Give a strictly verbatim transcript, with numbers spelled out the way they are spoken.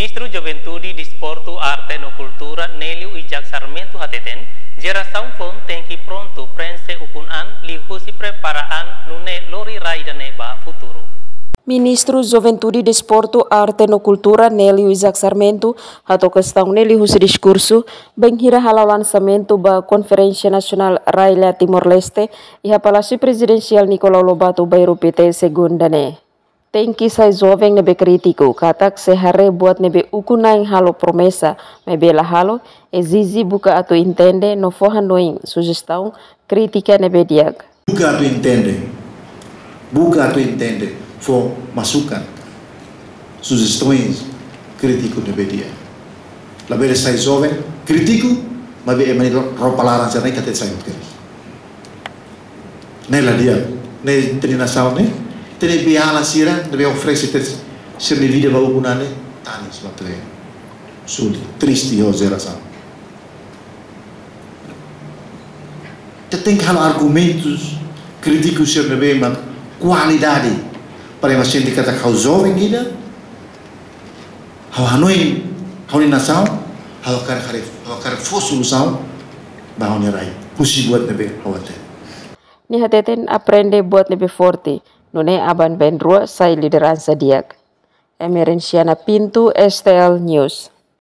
Ministru Juventude, Desportu, Arte no Kultura, Nélio Isaac Sarmento hateten, jerasaun foun tenke prontu prenxe ukun an liuhusi prepara an nune'e lori rai ida-ne'e ba futuru. Ministru Juventude, Desportu, Arte no Kultura, Nélio Isaac Sarmento, hato'o kestaun ne'e liuhusi diskursu bainhira hala'o lansamentu ba Konferénsia Nasionál Rai Lae Timor-Leste iha Palásiu Prezidensiál Nicolau Lobato Bairru Pité, Segunda ne'e. Tenke sai joven ne'ebé krítiku, katak sei haree buat ne'ebé ukun-na'in halo promesa, maibé la halo, ezije buka atu entende no fó hanoin, sujestaun, krítika ne'ebé di'ak. Buka atu entende, buka atu entende, fó masukan, sujestaun, krítiku ne'ebé di'ak. Labele sai joven krítiku, maibé ema nia roupa laran sira-ne'e katak sai hotu kedas. Ne'e la di'ak, ne'e ita-nia nasaun ne'e, ita-nia beiala sira, ne'ebé oferese tiha sira-nia vida ba ukun an ne'e, tanis matenek. Suli, triste ho jerasaun. Ita tenke halo argumentus krítikus sira ne'ebé mak kualidade. Para ema sente katak ha'u joven ida, ha'u hanoin, ha'u-nia nasaun, ha'u hakarak, ha'u hakarak fó solusaun ba ha'u-nia rai husi buat ne'ebé ha'u hatene. Nia hateten aprende buat ne'ebé forte, nune'e aban-bainrua sai lideransa di'ak. Emerenciana Pinto, S T L News.